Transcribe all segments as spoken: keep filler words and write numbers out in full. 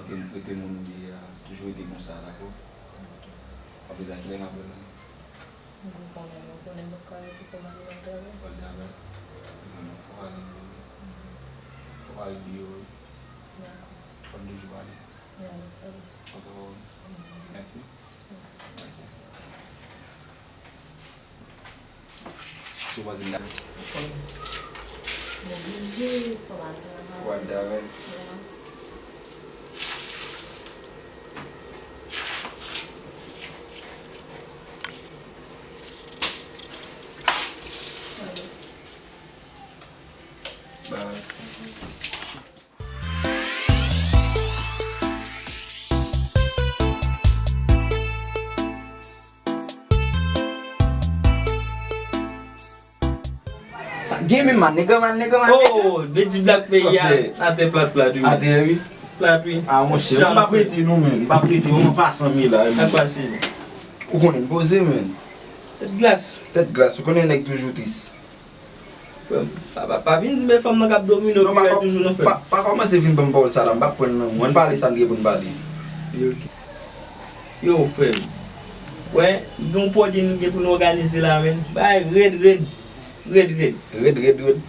Rete moun ou ye a, toujou rete konsa, dakò? Apre sa, kilè n ap wè la? Ou konnen, ou konnen m p ap ka rete fò m ale nan travay. Ou al travay? Ou konnen fò w ale, fò w ale deyò wi. Dakò. Fò n toujou pale. Dakò. Mèsi. Sou pase m la. Mwen oblije fò m al travay. Fò w al travay. Bye. Sa gen menm, man nèg, man nèg, man nèg. Oh, Benji Black peyi a, atè plat plat wi. Atè wi. Plat wi. Ah monchè, m p ap rete non, men. M p ap rete, mwen pa san mil la. Sa k pase? Ou konnen m poze, men. Tèt glas. Tèt glas, ou konnen nèg toujou tris. Frè m, pa, pa, pa vin di men fanm nan k ap domine w pi rèd toujou non, frè m. Pa, pa kòmanse vin ban m pawòl sa la, m p ap pran l nan men w. Ann pale sa n gen pou n pale. Yo, frè m. Wè, gen yon pwodui nou gen pou nou òganize la, men. Bagay rèd, rèd. Rèd, rèd. Rèd, rèd, rèd.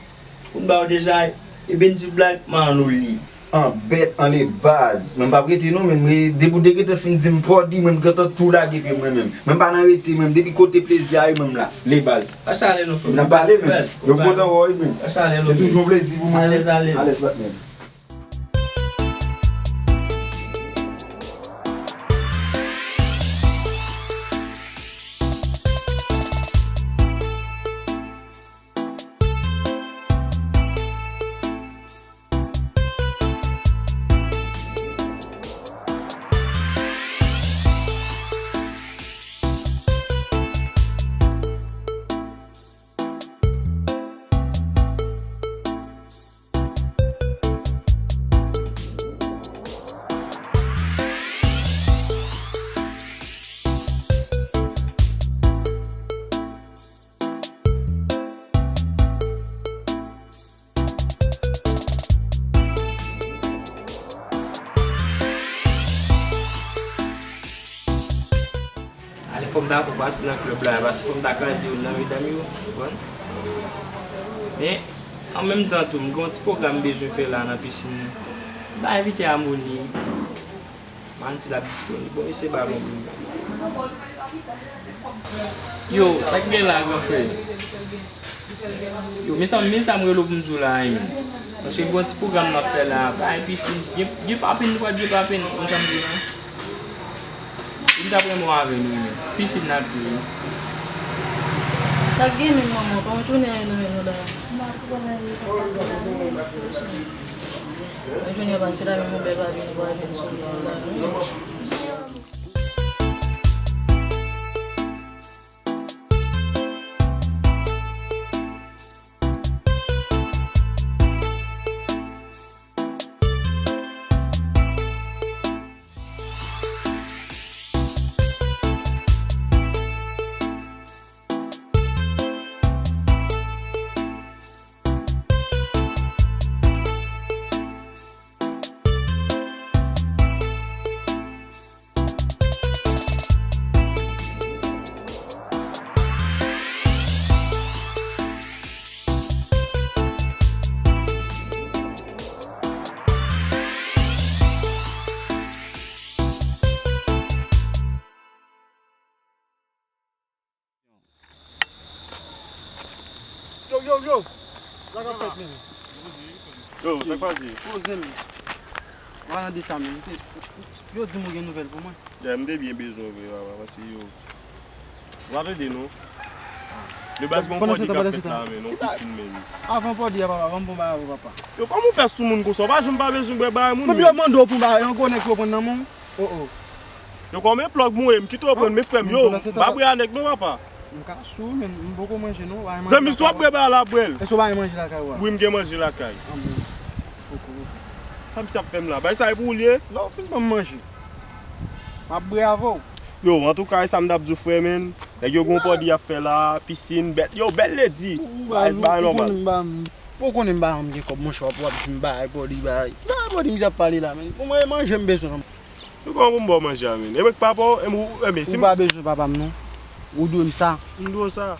Pou n ba w deja, e Benji Black, man nou li. An bèt, an le baz. Mwen m p ap rete non, men mwen, depi w te gentan fin di m pwodui, mwen m gentan tou lage pye mwen menm. Mwen m pa nan rete, mwen m depi kote plezi a ye, mwen m la. Le baz. Mache ale non, frè m. N ap pale, men. Yo kontan wè w wi, men. Mache ale non. Se toujou yon plezi pou mwen. Alèz, alèz. Alèz, patnè. Ale fò m ta fè pase nan klèb la, pase fò m ta kraze youn nan medam yo, ou konprann? Men, an menm tan tou, m gen yon ti pwogram m bezwen fè la nan pisin nan. M ta envite Amoni. Manti l ap disponib. Bon, mesye balon pou li. Yo, sa k gen la, gran frè? Yo, men sa, men sa m rele w pou m di w la, hein. Paske gen yon ti pwogram n ap fè la. Bay pisin. Gen, gen papin, nou pral gen papin. Konn sa m di w la? Li t ap renmen w avè nou, men. Pisin n ap ye. Sa k gen menm, manman? Pa w tounen anyen nan men nou la. Mwen jwenn yo pase la, men mon bèl pa vini, pa vini sou nou la, non. Yo, yo, yo! Sa k ap fèt, men? Yo, sa k pase? Poze m. Palan de sa, men. Yo di m ou gen nouvèl pou mwen. Ya, m te byen bezwen w vre, papa, paske yo. W ap ede nou. De baz, gon pòdi k ap fèt la, men, non, pisin, men. Avan pòdi a, papa, ban m bon bagay pou papa. Yo, kòman w fè sou moun konsa? W pa janm pa bezwen bwè bagay moun, men. Yo mande w pou bagay, yon gwo nèg ki w pran nan men w. Oh, oh. Yo, kòman plòg mwen, m kite w pran, men frè m, yo, m pa bwè a nèg non, papa. M ka sou, men m poko manje, non. Zanmi, si w ap bwè bagay la, bwè l. Èske w pa gen manje lakay ou a? Wi, m gen manje lakay. Anben, poko, poko. Sa misye ap fè m la? Bagay sa e pou ou l ye? Lè w fin ban m manje. M ap bwè avè w. Yo, antouka, e sa m t ap di w, frè, men. Nèg yo gon pòdi y ap fè la, pisin, bèt. Yo, bèl ledi. Bagay, bagay nòmal. Ou konnen m pa janm gen kòb, monchè, w ap, w ap di m bagay, pòdi, bagay. Ou di mizè ap pale la, men. Pou mwen, manje m bezwen. Kòman pou m ba w manje a, men? E mwen k papa w, e m, e men, si Ou pa bezwen papa m, non. Ou dwe m sa. M dwe w sa.